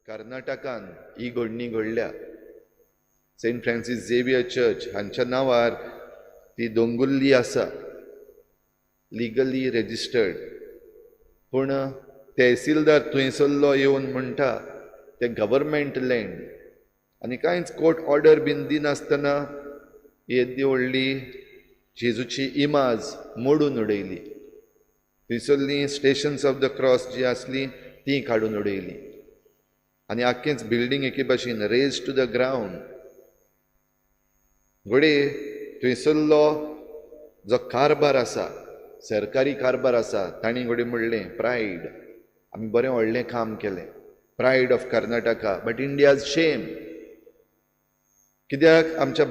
कर्नाटकान ही घडणी घडल्या. Saint Francis Xavier church हांच्या नांवार ती दोंगुल्ली आसा, लिगली रेजिस्टर्ड. पूण तहसीलदार थंयसरलो येवन म्हणटा तें गव्हर्मेंट लँड आनी कांयच कोर्ट ऑर्डर बीन दिनासतना येदी व्हडली जेजूची इमाज मोडून उडयली. थंयसरलीं स्टेशन्स ऑफ the cross जी आसलीं तीं काडून उडयलीं आनी आख्खेंच बिल्डींग एके भाशेन रेज टू the ground. घडये थंयसरलो जो कारभार आसा, सरकारी कारभार आसा, तांणी घडये म्हणलें प्रायड, आमी बरें व्हडलें काम केलें, pride of Karnataka, but India's shame. कित्याक आमच्या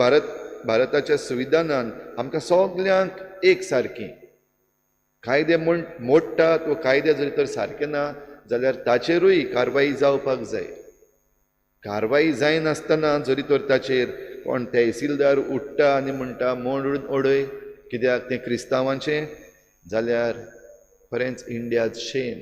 भारताच्या संविधानान आमकां सगल्यांक एक सारकी कायदे म्हूण मोडटात वा कायदे जरी तर सारके ना जाल्यार ताचेरूय कारवाई जावपाक जाय. कारवाई जायनासतना जरी तर ताचेर कोण तहसीलदार उठ्ठा आनी म्हणटा मोडून उडय कित्याक तें क्रिस्तांवांचें, जाल्यार खरेंच इंडियाज शेम.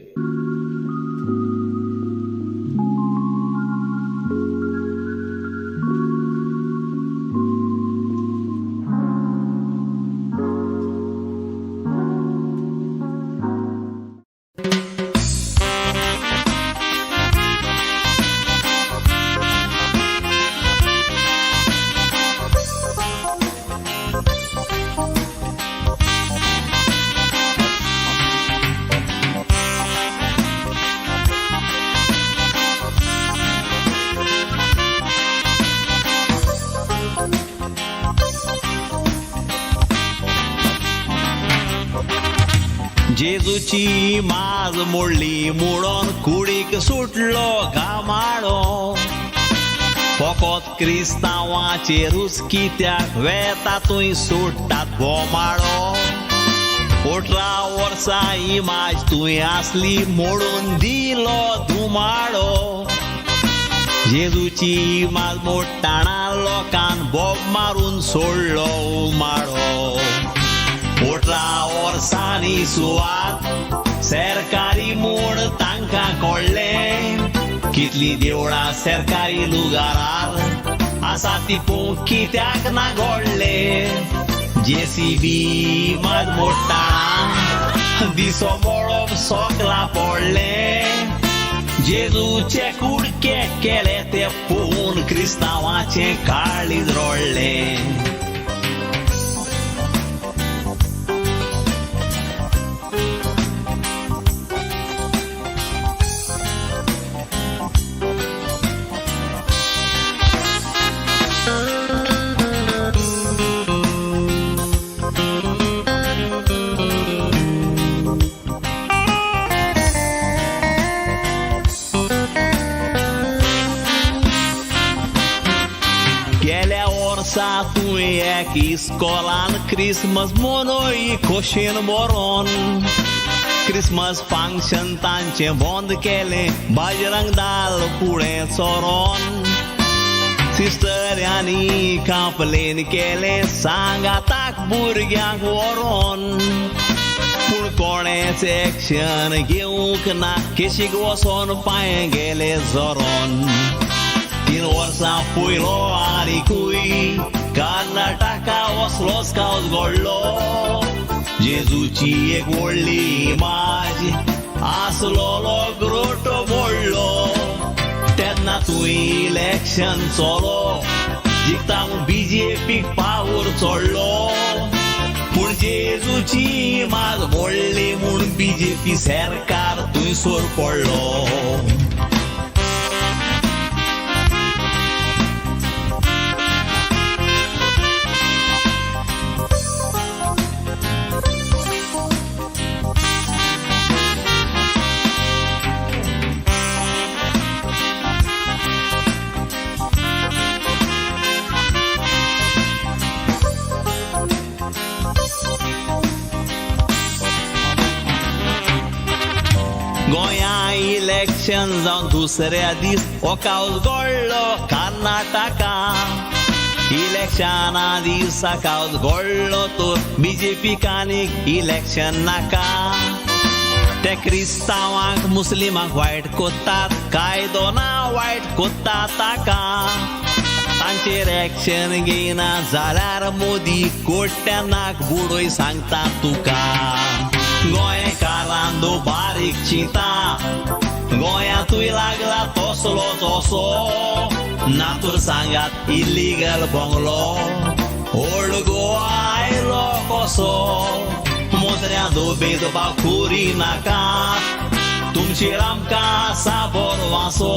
जेजूची माज मोडली म्हणून कुडीक सुटलो घामाळो, फकत क्रिस्तांवाचेरूच कित्याक वेता थंय सोडटात बोमाळो. 18 वर्सां इमाज तुवें आसली मोडून दिलो धुमाळो. जेजूची इमाज मोडटाना लोकान बोब मारून सोडलो उमाळो. 18 वर्सांनी सुवात सरकारी म्हूण तांकां कळ्ळें, कितलीं देवळां सरकारी लुगारार आसा ती पळोवंक कित्याक ना घडलें. जेसीबी मात मोडटाना दिसो मळब सोकला पडलें, जेजूचे कुडके केले ते पळोवन क्रिस्तांवाचें काळीज रडलें. इस्कोलान क्रिसमस मनय खोशेन बरोन, क्रिसमस फंक्शन तांचें बंद केलें बजरंग दाल फुडें सरोन. सिस्टरांनी कंप्लेन केलें सांगाताक भुरग्यांक व्हरोन, पूण कोणेच एक्शन घेवंक ना, केशीक वचोन पांय गेले जोरोन. 3 वर्सां पयलो आनीकूय कर्नाटका असलोच कावस घडलो, जेजूची एक व्हडली इमाज आसलोलो ग्रोटो मोडलो. तेन्ना तूं इलेक्शन चलो जिखता म्हूण बीजेपीक पावर चडलो, पूण जेजूची इमाज मोडली म्हूण बीजेपी सरकार थंयसर पडलो. इलेक्शन जावन दुसऱ्या दीस हो कावस घडलो कर्नाटका, इलेक्शना दिसा कावस घडलो तर बीजेपी आनीक इलेक्शन नाका. ते क्रिस्तांवांक मुस्लिमांक वायट कोत्तात, कायदो ना वायट कोत्ता ताका. तांचेर एक्शन घेयना जाल्यार मोदी कोट्यानाक बुडोय सांगता तुका. गोंयकारान बारीक चिंता, गोंयांतूय लागला तसलो तसो. नातूर सांगात इलिगल बंगलो, ओल्ड गोवा आयलो कसो. मोत्र्या भेदभाव करी नाका, तुमचेर आमकां आसा बरो वासो.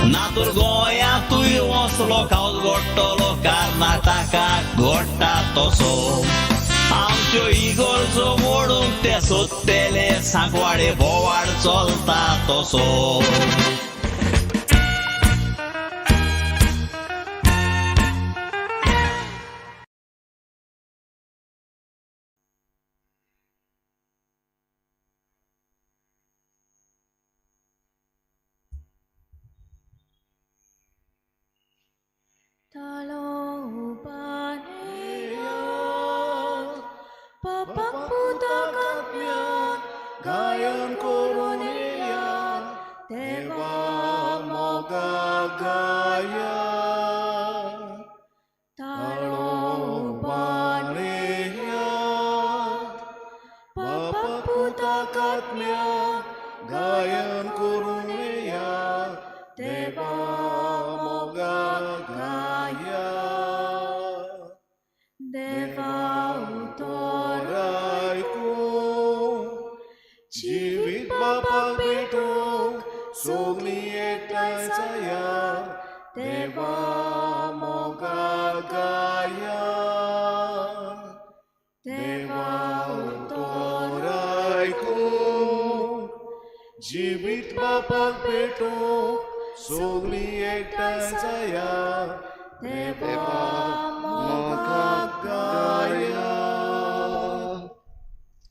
नातूर गोंयांतूय वसलो खावस घडटलो, कर्नाटकाक घडटा तसो. आमच्यो इगर्जो मोडूंक ते सोदतले, सांकवाडे बोवाळ चलता तसो.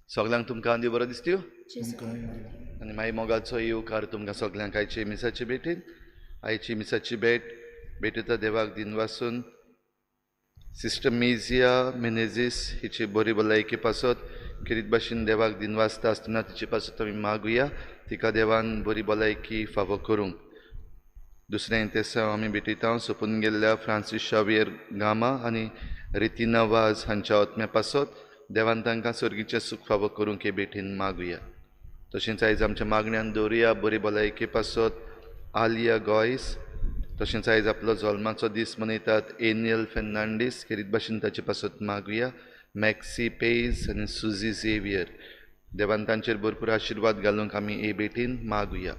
सगल्यांक तुमकां आनी बरो दिसत्यो आनी मागीर मोगाचो येवकार तुमकां सगल्यांक आयचे मिसाचे भेटीन. आयची मिसाची भेट भेटयता देवाक दिनवासून सिस्टर मेजिया मेनेजीस हिची बरी भलायकी पासत खेरीत भाशेन देवाक दिनवासता आसतना तिचे पासत आमी मागुया, तिका देवान बरी भलायकी फावो करूंक. दुसरें तेसांव आमी भेटयता सोंपून गेल्ल्या फ्रांसीस शावियर गामा आनी रितिना वाज हांच्या आत्म्या पासत देवान तांकां सर्गीचें सूख फावो करूंक हे भेटीन मागुया. तशेंच आयज आमच्या मागण्यान दवरुया बरी भलायके पासत आलिया गोयस. तशेंच आयज आपलो जल्माचो दीस मनयतात एनियल फेर्नांडीस, खेरीत भाशेन ताचे पासत मागुया. मॅक्सी पेज आनी सुजी झेवियर, देवान तांचेर भरपूर आशिर्वाद घालूंक आमी हे भेटीन मागुया.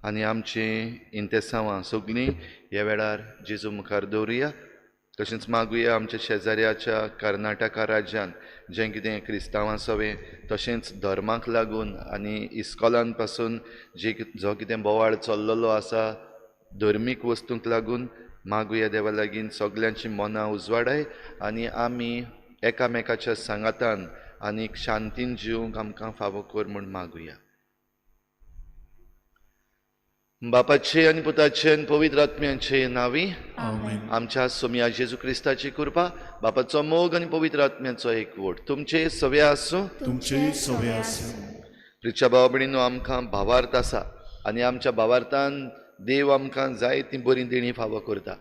आनी आमचीं इंतेसांवां सगळीं ह्या वेळार जेजू मुखार दवरुया. तशेंच मागुया आमच्या शेजाऱ्याच्या कर्नाटका राज्यान जें कितें क्रिस्तांवां सवें तशेंच धर्माक लागून आनी इस्कॉलान पासून जे जो कितें बोवाळ चल्लेलो आसा धर्मीक वस्तूंक लागून मागुया देवा लागीं सगल्यांची मनां उजवाडाय आनी आमी एकामेकाच्या सांगातान आनी शांतीन जिवंक आमकां फावो कर म्हूण मागुया. बापाचे आनी पुताचे आनी पवित्र आत्म्याचे नांवी आमच्या सोमया जेजू क्रिस्ताची कृपा, बापाचो मोग आनी पवित्र आत्म्याचो एकवट तुमचे सवे आसूं. तुमचे सवे आसूं. प्रिच्या भाव भयणींनो, आमकां भावार्थ आसा आनी आमच्या भावार्थान देव आमकां जाय ती बरी देणी फावो करता.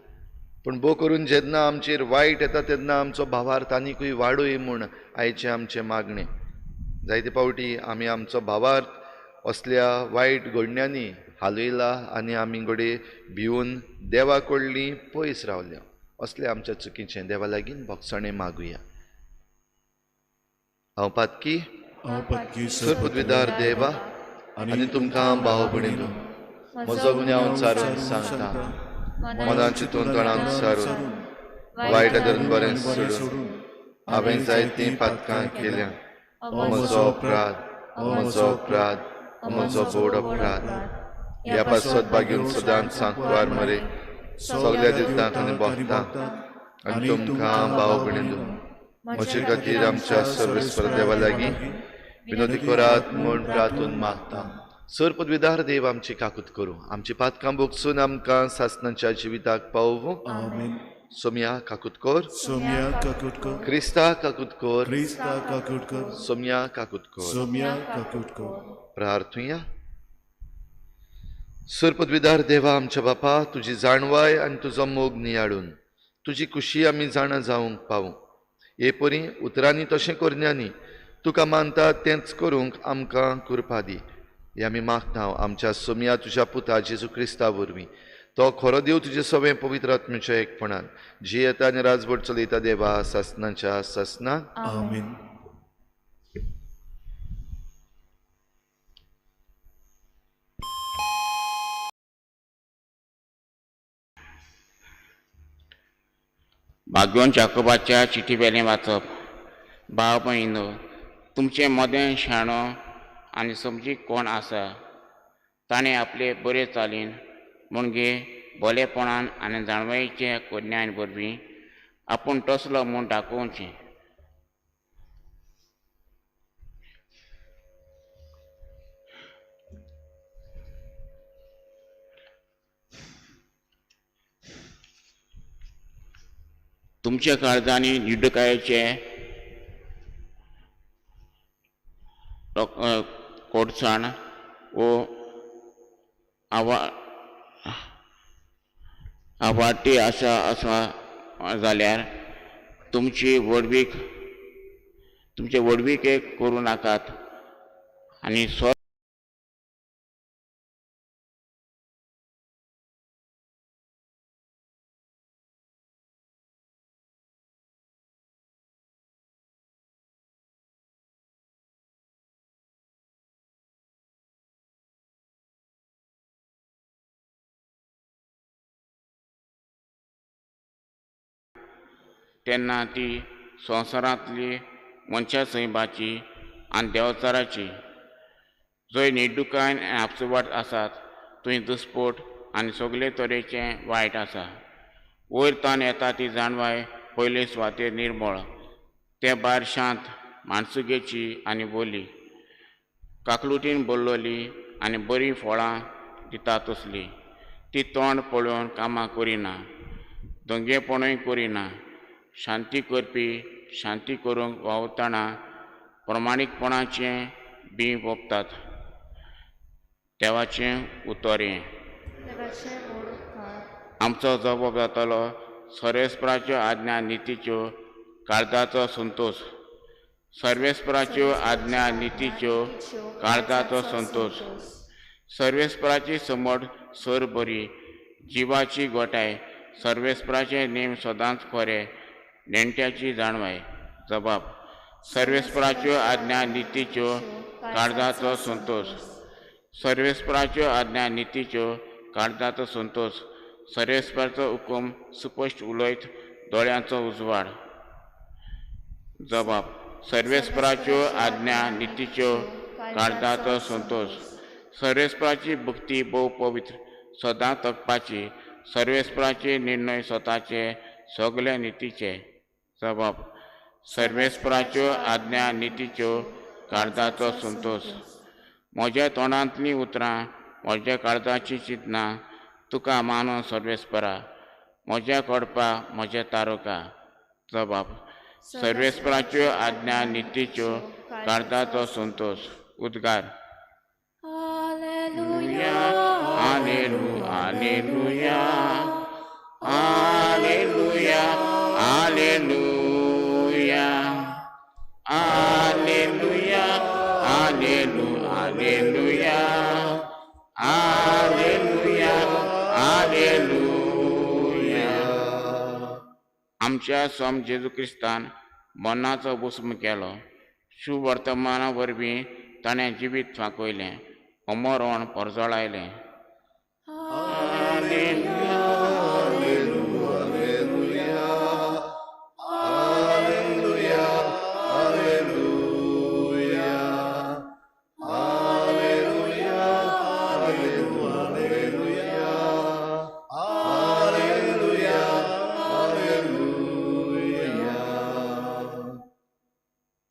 पूण भोव करून जेन्ना आमचेर वायट येता तेन्ना आमचो भावार्थ आनीकूय वाडोय म्हूण आयचें आमचें मागणें. जायते फावटी आमी आमचो भावार्थ असल्या वायट घडण्यांनी हालयला आनी आमी घडये भिवन देवा कडली पयस रावल्या. असले आमच्या चुकीचें देवा लागीं भोगसणें मागुया. हांव पातकी सरपदवीदार देवा आनी तुमकां भाव भयणींनो म्हजो गुन्यांव सारून सांगता, मनान चिंतून तणान सारून वायट धरून बरें सोडून हांवें जायतीं पातकां केल्या. म्हजो अपराध, म्हजो अपराध, म्हजो बोड अपराध. ह्या पासत बागेवन सदांच सांकवार मरे सगल्या दिवतांक आनी भक्तांक आनी तुमकां भाव भयणींनो म्हजे खातीर आमच्या सर्वेस्पर देवा लागीं विनोदी करात म्हूण प्रार्थून मागता. सर पदवीदार देव आमची काकूत करूं, आमची पातकां भोगसून आमकां सासणाच्या जिविताक पावोवं. Somya Kakotkar, Somya Kakotkar, Krista Kakotkar, Krista Kakotkar, Somya Kakotkar. Somya Kakotkar. प्रार्थुया. सरपदविदार देवा आमच्या बापा, तुजी जाणवाय आनी तुजो मोग नियाळून तुजी खुशी आमी जाणा जावंक पावूं. हे परी उतरांनी तशें करण्यांनी तुका मानता तेंच करूंक आमकां कृपा दी. हे आमी मागता आमच्या सोम्या तुज्या पुता जेजू क्रिस्ता वरवीं. तो खरो देव तुजे सगळें पवित्र आत्म्याच्या एकपणान जियेता आनी राजवट चलयता देवा सासनाच्या सासना. आमेन. भाग्योन जाकोबाच्या चिठी वेलें वाचप. भाव भयणो, तुमचे मदें शाणो आनी समजीक कोण आसा? ताणें आपले बरे चालीन म्हणजे भलेपणान आनी जाणवायेच्या कोज्ञान वरवीं आपूण तसलो म्हूण दाखोवचें. तुमच्या काळजांनी निडकायेचे कोडसाण वो आवाटी आसा आसा जाल्यार तुमची व्हडवीक तुमचे व्हडविकेक करूं नाकात आनी स्व तेन्ना ती संवसारांतली मनशा सैमाची आनी देंवचाराची जंय निडुकायन आनी आपसुवाट आसात थंय दुस्पोट आनी सगळे तरेचें वायट आसा. वयर तान येता ती जाणवाय पयले सुवातेर निर्मळ, ते भायर शांत माणसुगेची आनी बोली काकलुटीन बोल्लोली आनी बरीं फळां दिता तसली. ती तोंड पळोवन कामां करिना, दंगेपणूय करिना. शांती करपी शांती करूंक वावुरतना प्रमाणीकपणाचें बी वोपतात. देवाचें उतर हें. आमचो जबाब जातलो सर्वेस्पराच्यो आज्ञा नितीच्यो काळजाचो संतोश. सर्वेस्पराच्यो आज्ञा नितीच्यो काळजाचो संतोश. सर्वेस्पराची समट सर बरी जिवाची गोठाय. सर्वेस्पराचे नेम सदांच खरे नेणट्याची जाणवाय. जबाब सर्वेस्पराच्यो आज्ञा नितीच्यो काळजाचो संतोश. सर्वेस्पराच्यो आज्ञा नितीच्यो काळजाचो संतोश. सर्वेस्पराचो हुकूम सुपश्ट उलयत दोळ्यांचो उजवाड. जबाब सर्वेस्पराच्यो आज्ञा नितीच्यो काळजाचो संतोश. सर्वेस्पराची भक्ती भोव पवित्र सदां तगपाची. सर्वेस्पराचे निर्णय स्वताचे सगळे नितीचे. जबाब सर्वेस्पराच्यो आज्ञा नितीच्यो काळजाचो संतोश. म्हज्या तोंडांतलीं उतरां म्हज्या काळजाची चिंतनां तुका मानून सर्वेस्परा, म्हज्या कडपा म्हज्या तारुका. जबाब सर्वेस्पराच्यो आज्ञा नितीच्यो काळजाचो संतोश. उद्गार. Hallelujah, hallelujah, hallelujah, hallelujah, hallelujah, hallelujah, hallelujah, hallelujah. आमच्या स्वाम जेजू क्रिस्तान मरणाचो भस्म केलो. शुवर्तमाना वरवीं ताणें जिवीत फांकयलें, अमरण परजळायलें.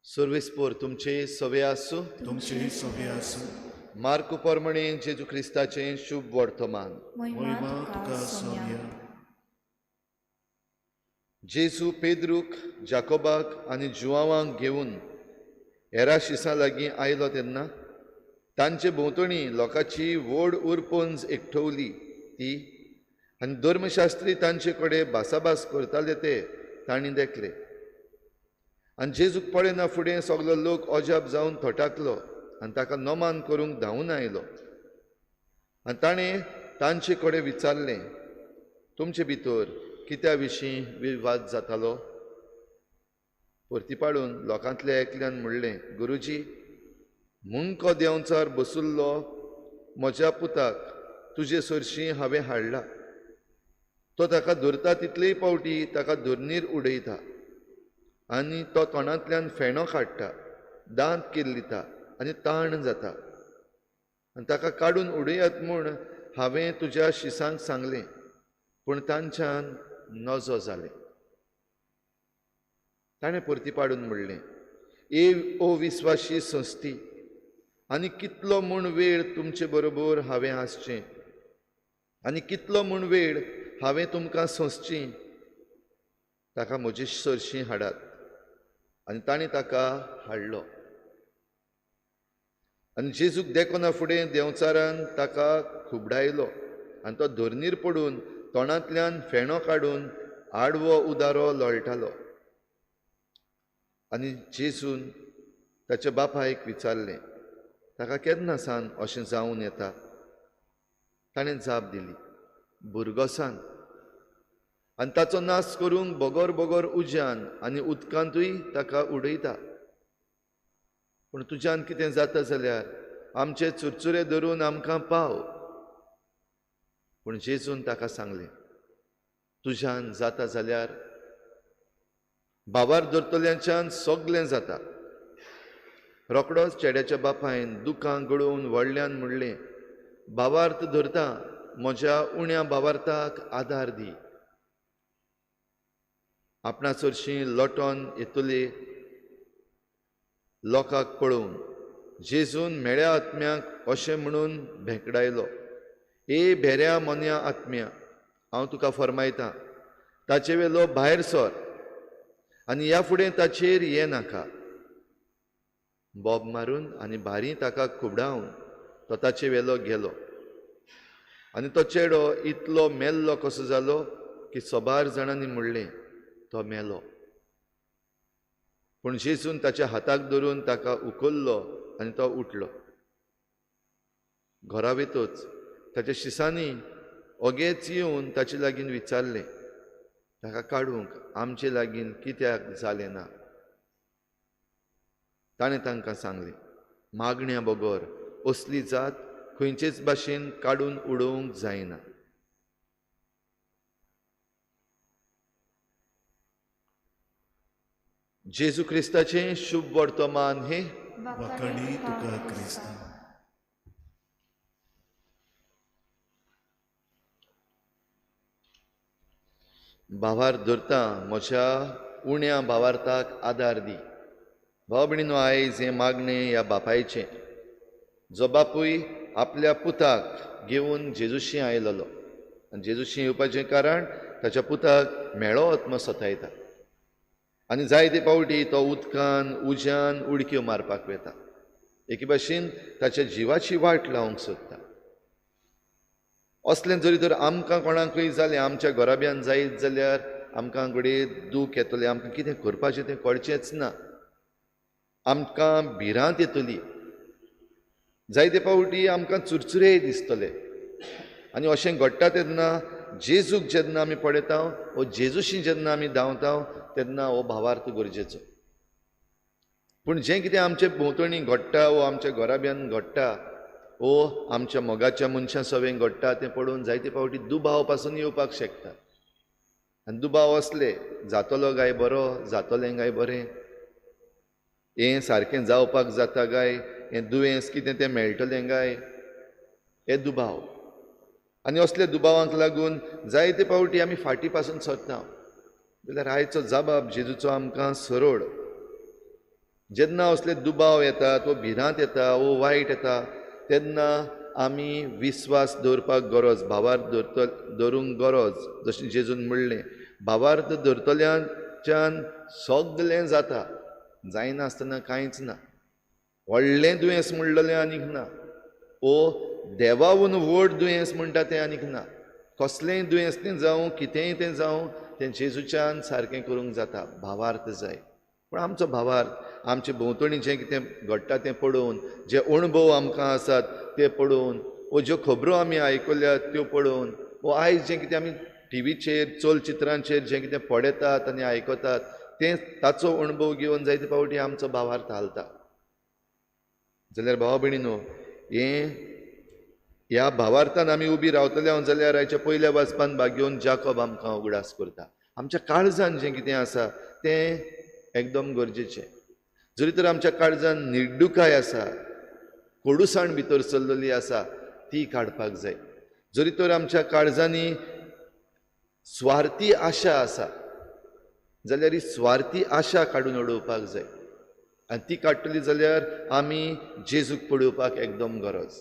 सर्वेस्पोर तुमचे सवे आसूं. तुमचे सवे आसूं. मार्कू परमणे जेजू क्रिस्ताचें शुभ वर्तमान. महिमा तुका सोम्या. जेजू पेद्रूक, जाकोबाक आनी जुवांवांक घेवन हेरा शिसां लागीं आयलो तेन्ना तांचे भोंवतणी लोकांची व्हड उरपंज एकठवली ती आनी धर्मशास्त्री तांचे कडेन भासाभास करताले ते तांणी देखले. आनी जेजूक पळयना फुडें सगलो लोक अजाप जावन थटाकलो आनी ताका नमान करूंक धांवून आयलो. आनी ताणें तांचे कडेन विचारलें, तुमचे भितर कित्या विशीं विवाद जातालो? परती पाडून लोकांतल्या एकल्यान म्हणलें, गुरुजी, मुंको देंवचार बसुल्लो म्हज्या पुताक तुजे सरशीं हांवें हाडला. तो ताका धरता तितलेय पावटी ताका धरणीर उडयता आनी तो तोंडांतल्यान फेणो काडटा, दांत किल्लिता आनी ताण जाता. आनी ताका काडून उडयात म्हूण हांवें तुज्या शिसांक सांगलें, पूण तांच्यान नजो जालें. ताणें परती पाडून म्हणलें, ए ओ विस्वाशी संस्थी, आनी कितलो म्हूण वेळ तुमचे बरोबर हांवें आसचें आनी कितलो म्हूण वेळ हांवें तुमकां सोंसची? ताका म्हजे सरशीं हाडात. आनी ताणें ताका हाडलो. आनी जेजूक देखना फुडें देंवचारान ताका खुबडायलो आनी तो धरणीर पडून तोंडांतल्यान फेणो काडून आडवो उदारो लोळटालो. आनी जेजून ताच्या बापायक विचारलें, ताका केन्ना सान अशें जावन येता? ताणें जाप दिली, भुरगोसान. आनी ताचो नाश करूंक बगर बगर उज्यान आनी उदकांतूय ताका उडयता. पूण तुज्यान कितें जाता जाल्यार आमचे चुरचुरे धरून आमकां पाव. पूण जेजून ताका सांगलें, तुज्यान जाता जाल्यार भावार धरतल्यांच्यान सगलें जाता. रोकडोच चेड्याच्या बापायन दुकां गळोवन व्हडल्यान म्हणलें, भावार्थ धरता म्हज्या उण्या भावार्थाक आदार दी. आपणा सरशीं लोटोन येतले लोकांक पळोवन जेजून मेळ्या आत्म्याक अशें म्हणून भेंकडायलो, ए भेऱ्या मोन्या आत्म्या, हांव तुका फर्मायतां, ताचे वेलो भायर सर आनी ह्या फुडें ताचेर ये नाका. बोब मारून आनी भारी ताका खुबडावन तो ताचे वेलो गेलो. आनी तो चेडो इतलो मेल्लो कसो जालो की सबार जाणांनी म्हणलें, तो मेलो. पूण जेजून ताच्या हाताक धरून ताका उखल्लो आनी तो उठलो. घरा वेतच ताच्या शिसांनी ओगेच येवन ताचे लागीं विचारलें, ताका काडूंक आमचे लागीं कित्याक जालें ना? ताणें तांकां सांगलें, मागण्या बगर असली जात खंयचेच भाशेन काडून उडोवंक जायना. जेजू क्रिस्ताचें शुभ वर्तमान हें. वाखाणी तुका क्रिस्ता. भावार धरता म्हज्या उण्या भावार्थाक आदार दी. भाव भयणीनो, आयज हें मागणें ह्या बापायचें, जो बापूय आपल्या पुताक घेवन जेजूशी आयलेलो. आनी जेजूशी येवपाचें कारण ताच्या पुताक मेळो आत्मा सतायता आनी जायते पावटी तो उदकान उज्यान उडक्यो मारपाक वेता, एके भाशेन ताच्या जिवाची वाट लावंक सोदता. असलें जरी तर आमकां कोणाकूय जालें, आमच्या घराब्यान जायत जाल्यार आमकां घडये दूख येतलें, आमकां कितें करपाचें तें कळचेंच ना, आमकां भिरांत येतली, जायते पावटी आमकां चुरचुरेय दिसतले. आनी अशें घडटा तेन्ना जेजूक जेन्ना आमी पळयता वो जेजूशी जेन्ना आमी धांवता तेन्ना हो भावार्थ गरजेचो. पूण जें कितें आमचे भोंवतणी घडटा वो आमच्या घराब्यान घडटा वो आमच्या मोगाच्या मनशां सवें घडटा तें पळोवन जायते पावटी दुबाव पासून येवपाक शकता. आनी दुबाव असले, जातलो काय बरो, जातलें काय बरें, हें सारकें जावपाक जाता काय, हें दुयेंस कितें तें मेळटलें काय, हे दुबाव. आनी असल्या दुबावांक लागून जायते पावटी आमी फाटी पासून सरता. जाल्यार आयचो जबाब जेजूचो आमकां सरळ. जेन्ना असले दुबाव येतात वो भिरांत येता वो वायट येता तेन्ना आमी विस्वास दवरपाक गरज, भावार धरूंक गरज. जशें जेजून म्हणलें, भावार्थ धरतल्याच्यान सगळें जाता, जायनासतना कांयच ना. व्हडलें दुयेंस म्हणलेलें आनीक ना, ओ देवावून व्हड दुयेंस म्हणटा तें आनीक ना. कसलेंय दुयेंस तें जावं, कितेंय तें जावं, तें जेजूच्यान सारकें करूंक जाता. भावार्थ जाय. पूण आमचो भावार्थ आमचे भोंवतणी जें कितें घडटा तें पळोवन, जे अणभव आमकां आसात ते पळोवन, वो ज्यो खबरो आमी आयकल्यात त्यो पळोवन, वो आयज जें कितें आमी टिवीचेर चलचित्रांचेर जें कितें पळयतात आनी आयकतात तें ताचो अणभव घेवन जायते फावटी आमचो भावार्थ हालता. जाल्यार भावा भयणीनो, हें ह्या भावार्थान आमी उबी रावतले जाल्यार आयच्या पयल्या वाचपान भाग घेवन जाकोब आमकां उगडास करता. आमच्या काळजान जें कितें आसा तें एकदम गरजेचें. जरी तर आमच्या काळजान निर्डुकाय आसा, कोडूसाण भितर सरलेली आसा, ती काडपाक जाय. जरी तर आमच्या काळजांनी स्वार्थी आशा आसा जाल्यार ही स्वार्थी आशा काडून उडोवपाक जाय. आनी ती काडटली जाल्यार आमी जेजूक पळोवपाक एकदम गरज.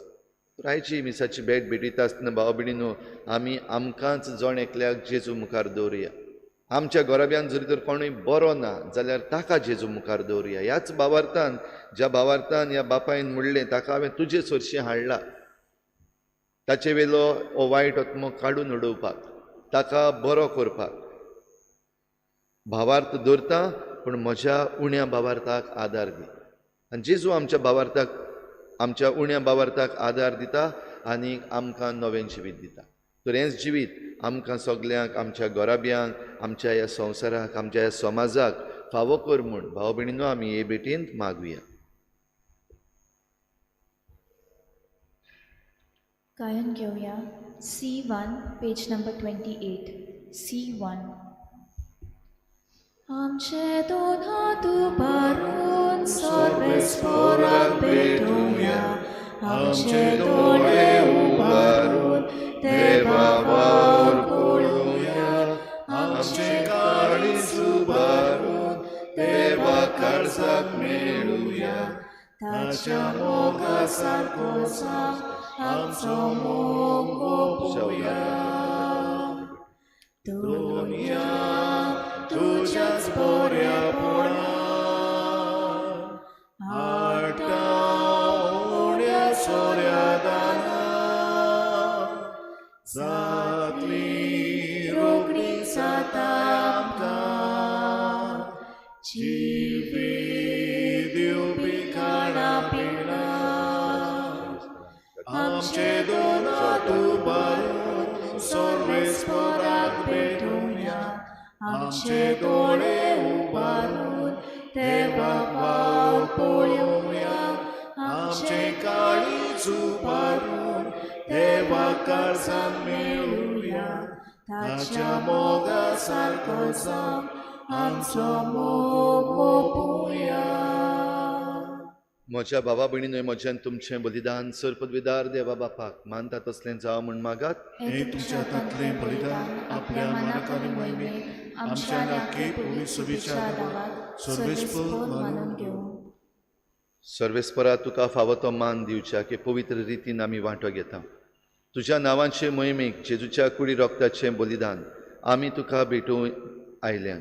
आयची मिसाची भेट भेटयता आसतना भाव भयणीनो, आमी आमकांच जण एकल्याक जेजू मुखार दवरुया. आमच्या घराब्यान जरी तर कोणूय बरो ना जाल्यार ताका जेजू मुखार दवरुया. ह्याच भावार्थान, ज्या भावार्थान ह्या बापायन म्हणलें ताका हांवें तुजे सरशी हाडला, ताचे वेलो हो वायट आत्मो काडून उडोवपाक, ताका बरो करपाक. भावार्थ दवरता पूण म्हज्या उण्या भावार्थाक आदार दी. आनी जेजू आमच्या भावार्थाक, आमच्या उण्या भावार्थाक आदार दिता आनी आमकां नवें जिवीत दिता. तर हेंच जिवीत आमकां सगल्यांक, आमच्या घराब्यांक, आमच्या ह्या संवसाराक, आमच्या ह्या समाजाक फावो कर म्हूण भाव भयणीनो आमी हे भेटींत मागुया. गायन घेवया C1 page number 28. C1. आमचे दोन हात उबारून सर्वेस्पराक भेटुया, आमचे दोळे उबारून देवा वावर पळोवया, आमचे काळीज उबारून देवा काळजाक मेळुया, ताच्या मोगा सारको जावं आमचो मोग गोपुया. दुनिया तुज्याच बऱ्यापणान हाडटा उण्या सोऱ्या दानान, जातली रोखडी जाता आमकां जिवीत दिवपी खाणा पिणा. आमचे दोन हात उबारून सर्वेस्पराक भेटुया, आमचे दोळे उबारून देवा वावर पळोवया, आमचे काळीज उबारून देवा काळजान मेळुया, ताच्या मोगा सारको जावं आमचो मोग ओपुया. म्हज्या भावा भयणीनो, म्हज्यान तुमचें बलिदान सर पदवीदार देवा बापाक मानता तसलें जावं म्हूण मागात. हें तुमच्या हातांतलें बलिदान आपल्या मानाक आनी महिमेक आमच्या नाके पवित्र सभेच्या आदाराक सर्वेस्पर मानून घेवं. सर्वेस्परा, तुका फावो तो मान दिवच्या की पवित्र रितीन आमी वांटो घेता. तुज्या नांवाचे मोहिमेक जेजूच्या कुडी रोगताचें बलिदान आमी तुका भेटोवंक आयल्या.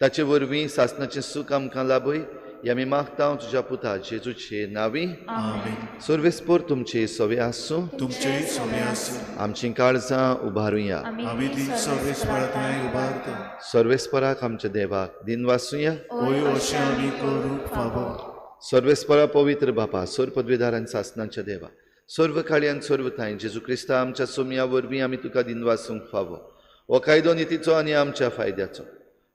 ताचे वरवीं सासनाचें सूख आमकां लाभय ह्या आमी मागता तुज्या पुता जेजूचे नांवी. आमेन. सर्वेस्पर तुमचे सवे आसूं, तुमचेय सवे आसूं. आमचीं काळजां उबारुया. आमी ती सर्वेस्परा थंय उबारता. सर्वेस्पराक आमच्या देवाक दिनवासुया. होय, अशें आमी करूंक फावो. सर्वेस्परा पवित्र बापा, सर्व पदवीदार आनी सासनाच्या देवा, सर्व काळी आनी सर्व ठांय जेजू क्रिस्ता आमच्या सोमया वरवीं आमी तुका दिनवासूंक फावो. हो कायदो नितीचो आनी आमच्या फायद्याचो.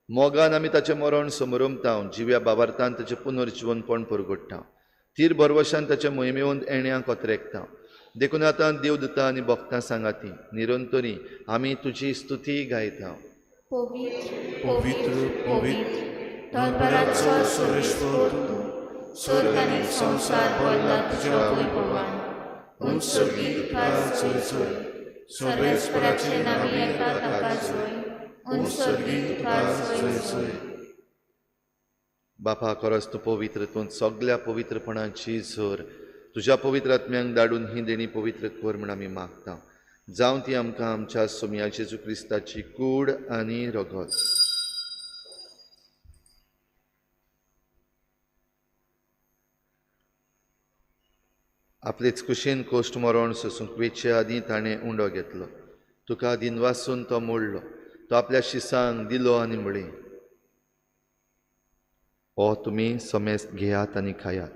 मोगान आमी ताचें मरण समरमता, जिव्या बाबार्थान ताचें पुनर्जिवनपण परगट्टा, तीर भरवशान ताचे मोहिमेवंत येण्या कोत्रेकता. देखून आतां देवदूता आनी भक्तां सांगाती निरंतरी आमी तुजी स्तुती गायता. पवित्र पवित्र पवित्र दरबाराचो सर्वेस्पर तूं, स्वर्ग आनी संवसार भरला तुज्या वैभवान. उंच सर्गी तुका जय जय, सर्वेस्पराचे नांवी येता ताका जय, उंच सर्गी तुका जय जय. बापा, खरोच तूं पवित्र, तूं सगल्या पवित्रपणाची झर. तुज्या पवित्र आत्म्यांक धाडून ही देणी पवित्र कर म्हूण आमी मागता. जावं ती आमकां आमच्या सोमया जेजू क्रिस्ताची कूड आनी रगत. आपलेच कुशीन कोश्ट मरण सोसूंक वेचे आदीं ताणें उंडो घेतलो, तुका दिनवासून तो मोडलो, तो आपल्या शिसांक दिलो आनी म्हळें, ओ तुमी समेस्त घेयात आनी खायात,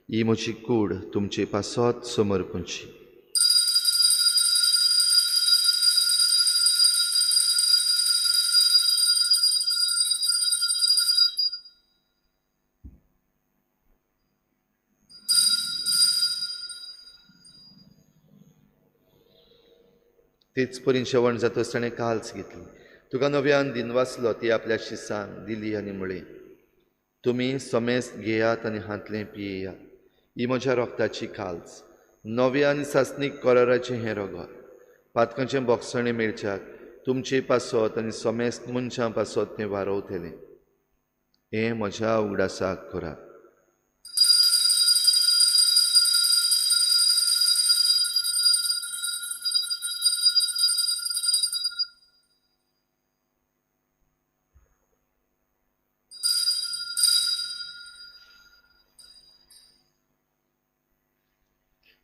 ही म्हजी कूड तुमचे पासत समर्पूंची. तेच परीन शेवण जातच ताणें काल्स घेतली, तुका नव्यान दिनवासलो, ती आपल्या शिसांक दिली आनी म्हळें, तुमी समेस्त घेयात आनी हांतलें पियेयात, ही म्हज्या रोगताची काल्स, नव्या आनी सासणीक कराराचें हें रगत, पातकांचें बोगसणें मेळच्याक तुमचे पासत आनी समेस्त मनशां पासत तें वारोवतलें. हें म्हज्या उगडासाक करात.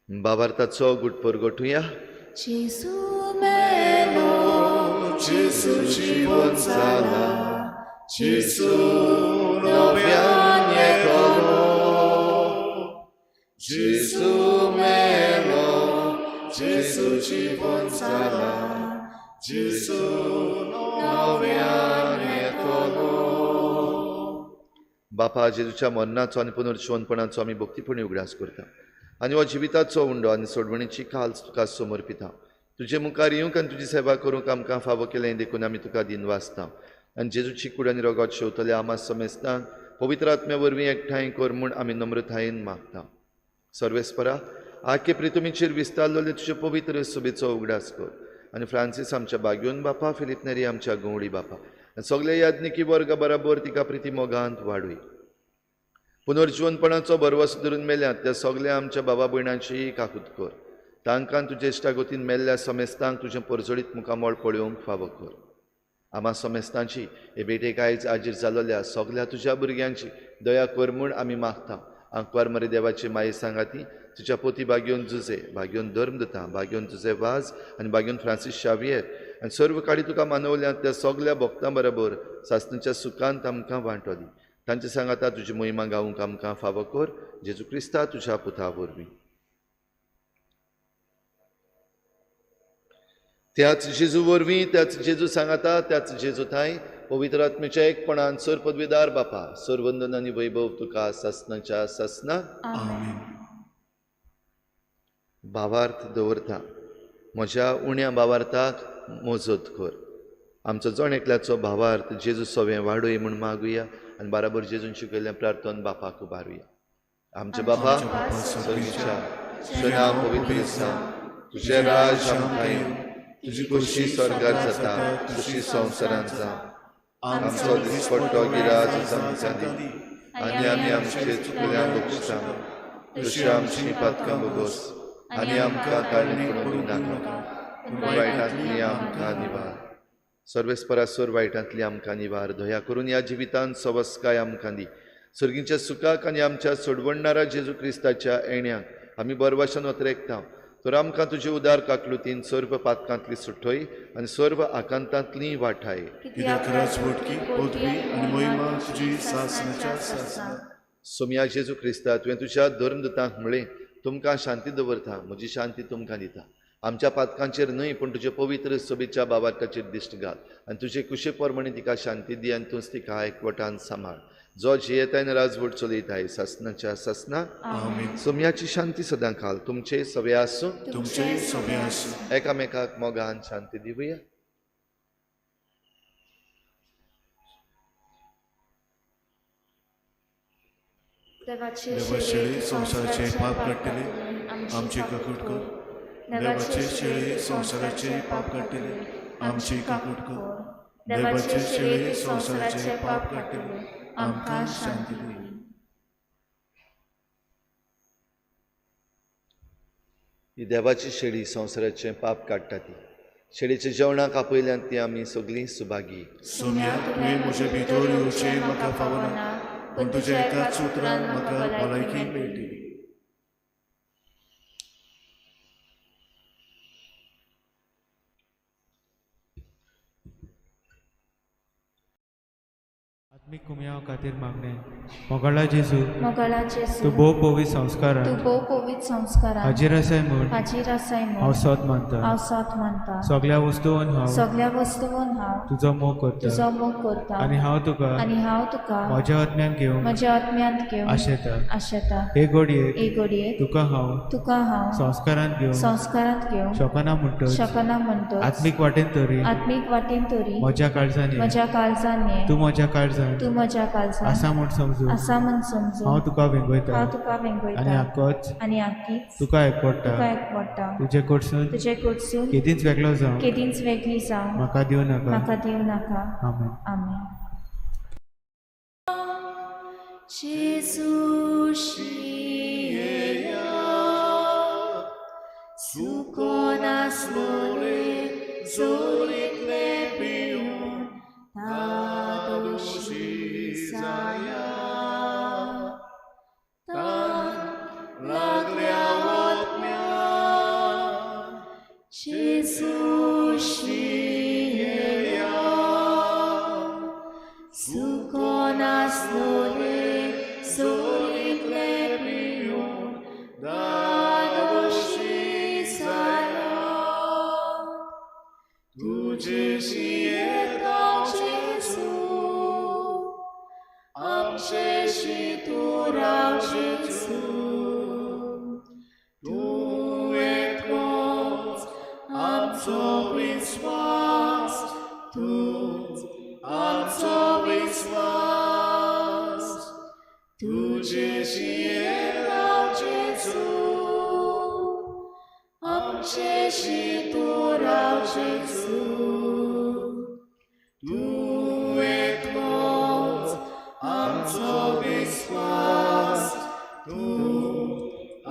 बाबार्थाचो गुटपोर गोठुया. जेजू मेलो, जेजू जिवन जाला, जेजू नव्यान येतलो, जेजू मेलो, जेजू जिवन जाला, जेजू नव्यान येतलो. बापा, जेजूच्या मरणाचो आनी पुनर्जिवनपणाचो आमी भक्तीपणी उगडास करता आनी हो जिविताचो उंडो आनी सोडवणीची काल्स तुका समर्पिता. तुजे मुखार येवंक आनी तुजी सेवा करूंक आमकां फावो केलें देखून आमी तुका दिनवासता. आनी जेजूची कूड आनी रगत शेवतल्या आमा समेस्तांक पवित्र आत्म्या वरवीं एकठांय कर म्हूण आमी नम्रतायेन मागता. सर्वेस्परा, आखे प्रितुमीचेर विस्तारलेले तुजे पवित्र सभेचो उगडास कर आनी फ्रांसीस आमच्या बाग्योन बापा, फिलीप नेरी आमच्या गवळी बापा आनी सगळे याज्ञिकी वर्गा बराबर तिका प्रिती मोगांत वाडूय. पुनर्जिवनपणाचो भरवस धरून मेल्यात त्या सगळ्या आमच्या बाबा भयणांचीय काकूत कर. तांकां तुजे इश्टागतीन मेल्ल्या समेस्तांक तुजें परजळीत मुखामळ पळोवंक फावो कर. आमा समेस्तांची हे भेटेक आयज आजीर जालोल्या सगळ्या तुज्या भुरग्यांची दया कर म्हूण आमी मागता. आंकवार मरे देवाची माये सांगाती तुज्या पोती बागयोन जुजे, बागयोन धर्मदता, बागयोन जुजे वाज आनी बागयोन फ्रांसीस शावियर आनी सर्व काडी तुका मानवल्यात त्या सगळ्या भक्तां बरोबर सासणाच्या सुखांत आमकां वांटो दी. तांचे सांगाता तुजी मोहिमा गावंक आमकां फावो कर, जेजू क्रिस्ता तुज्या पुता वरवीं. त्याच जेजू वरवीं, त्याच जेजू सांगाता, त्याच जेजू थांय पवित्र आत्म्याच्या एकपणान सर पदवीदार बापा, सर वंदन आनी वैभव तुका सासणाच्या सासना. भावार्थ दवरता म्हज्या उण्या भावार्थाक मोजत कर. आमचो जण एकल्याचो भावार्थ जेजू सवें वाडोय म्हूण मागुया आनी बराबर जेजून शिकयल्लें प्रार्थन बापाक उबारुया. आमच्या बापा सर्गीच्या, तुजें नांव पवित्र जावं, तुजें राज आमकां येवं, तुजी खोशी स्वर्गार जाता तशी संवसारांत जावं. आमचो दिसपट्टो गिराज आमकां दी आनी आमी आमचे चुकल्यांक बक्षता तशी आमची पातकां भोगोस आनी आमकां काडणी पडूंक नाका, पूण वायटांतली आमकां निवार. सर्वेस्परा, वायटांतली आमकां निवार. दया करून ह्या जिवितांत सवस्काय आमकां दी. सर्गीच्या सुखाक आनी आमच्या सोडवणणारा जेजू क्रिस्ताच्या येण्याक आमी बरवाशान अत्रेकता. तर आमकां तुजे उदार काकलुतीन सर्व पातकांतली सुटय आनी सर्व आकांतांतली वाठाय. कित्याक राजवटकी, पदवी आनी महिमा तुजी सासणाच्या सासणाक. सोमया जेजू क्रिस्ता, तुवें तुज्या धर्मदूतांक म्हळें, तुमकां शांती दवरता, म्हजी शांती तुमकां दिता. आमच्या पातकांचेर न्हय पूण तुजे पवित्र सभेच्या बाबार्थाचेर दिश्ट घाल आनी तुजे कुशे प्रमाणे तिका शांती दी आनी तूंच तिका एकवटान सांबाळ, जो जियेताय आनी राजवट चलयताय सासणाच्या सासना. सोमयाची शांती सदां खाल तुमचे सवे आसूं, तुमचे सवे आसूं. एकामेकाक मोगान शांती दिवया. देवाचे शेळी संवसाराचे पाप काडटले, आमची काकूट कर. देवाचे शेळी संवसाराचे पाप काडटले, आमची काकूट कर. देवाचे शेळी संवसाराचे पाप काडटले, आमकां शांती दी. ही देवाची शेळी संवसाराचें पाप काडटा ती शेळीच्या जेवणाक आपयल्यान ती आमी सगळीं सुभागी. सोम्या, तुवें म्हजे भितर येवचें म्हाका फावना, पूण तुज्या एकाच उतरान म्हाका भलायकी मेळटली. आत्मीक कुमयाव खातीर मागणें. मोगाळा जेजू, मोगाळा जेजू, तूं भोव पवित्र संस्कारान, तूं भोव पवित्र संस्कारान हाजीर आसाय म्हूण, हाजीर आसाय म्हूण हांव सोद मानता, हांव सोद मानता. सगळ्या वस्तून हांव, सगळ्या वस्तून हांव तुजो मोग करता, तुजो मोग करता. आनी हांव तुका, आनी हांव तुका म्हज्या आत्म्यान घेवंक, म्हज्या आत्म्यांत घेवंक आशेता. आशेता. हे घडयेक, हे घडयेक तुका हांव, तुका हांव संस्कारांत घेवंक, संस्कारांत घेवंक शकना म्हणटच, शकना म्हणटच, आत्मीक वाटेन तरी, आत्मीक वाटेन तरी म्हज्या काळजान ये, म्हज्या काळजान ये, तूं म्हज्या काळजान, तूं म्हज्या काळजान आसा म्हूण समजून, आसा म्हूण समजून, हांव तुका वेंगयता, हांव तुका वेंगयता, आनी आकोच, आनी आकीच तुका एकवडटा, तुका एकवडटा. तुजे कडसून, तुजे कडसून केदींच वेगळो जावं, केदींच वेगळी जावं म्हाका दिवं नाका, म्हाका दिवं नाका. आमेन. आमेन. जेजू शियेया सुको नासलोले जोरीतले पिवन तादोशी जाया तान लागल्या आत्म्या जेजू शियेया सुको नासलोले जोरीतले पिवन दादोशी जाया तुजे शियेता जेजू आमचे तूं राव जेजू तूं एकलोच आमचो विस्वास, तूंच आमचो विस्वास. तुजे शियेता जेजू आमचे तूं राव जेजू तूं एकलोच आमचो विस्वास, तूं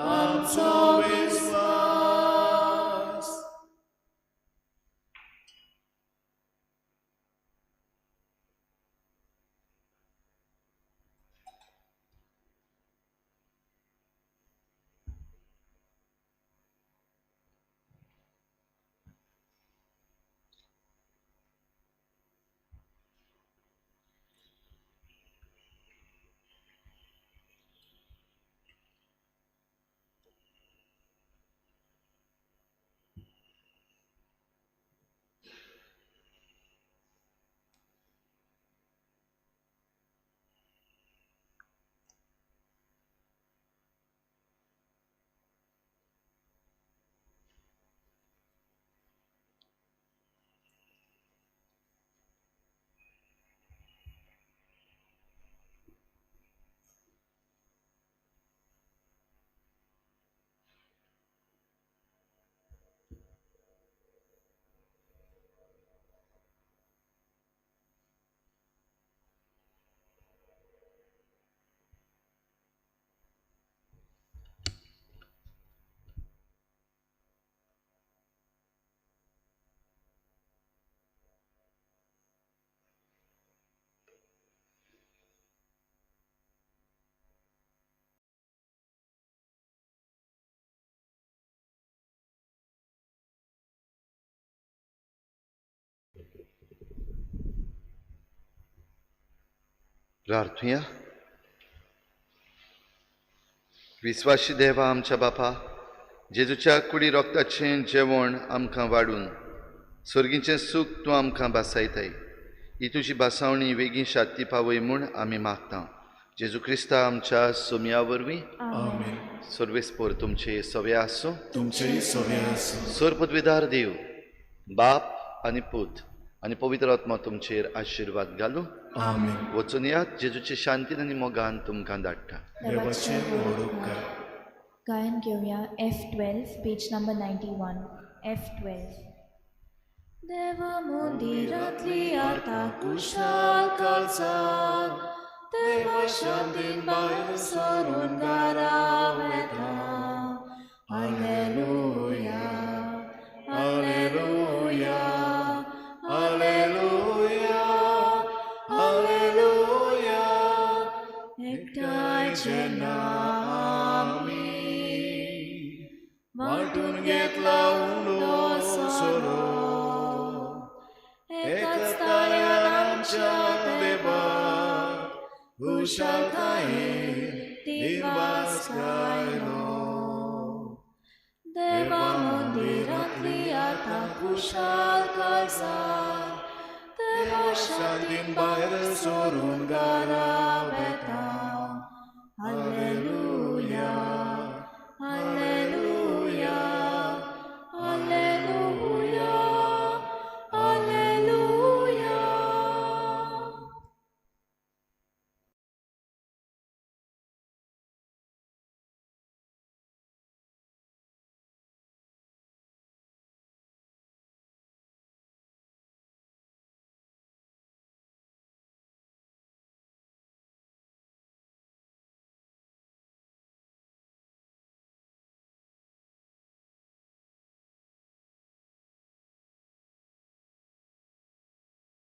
आमचो विस्वास. प्रार्थुया. विस्वाशी देवा आमच्या बापा, जेजूच्या कुडी रोगताचें जेवण आमकां वाडून सर्गीचें सूख तूं आमकां भासायताय. ही तुजी भासावणी वेगीं शांती पावय म्हूण आमी मागता. जेजू क्रिस्ता आमच्या सोमया वरवीं. आमेन. सर्वेस्पोर तुमचे सवे आसूं, तुमचेय सवे आसूं. सर्वपदवीदार देव बाप आनी पूत आनी पवित्र आत्मा तुमचेर आशिर्वाद घालूं. आमेन. वचून यात, जेजूचे शांतीन आनी मोगान तुमकां धाडटा. देवाचे व्हड उपकार. गायन घेवया F12 page number 91. F12. देवा मंदिरांतली आतां कुशाल काळजान देवा शांतीन भायर सरून घरा वेता. Alleluia, alleluia, alleluia, alleluia. एकठांय जेन्ना आमी वांटून घेतला उंडो सोरो, एकाच ताळ्यान आमच्या देवाक खुशालकायेन दिनवास गायलो. देवा मंदिरांतली आतां खुशाल काळजान, देवा शांतीन भायर सरून घरा वेता. Alleluia,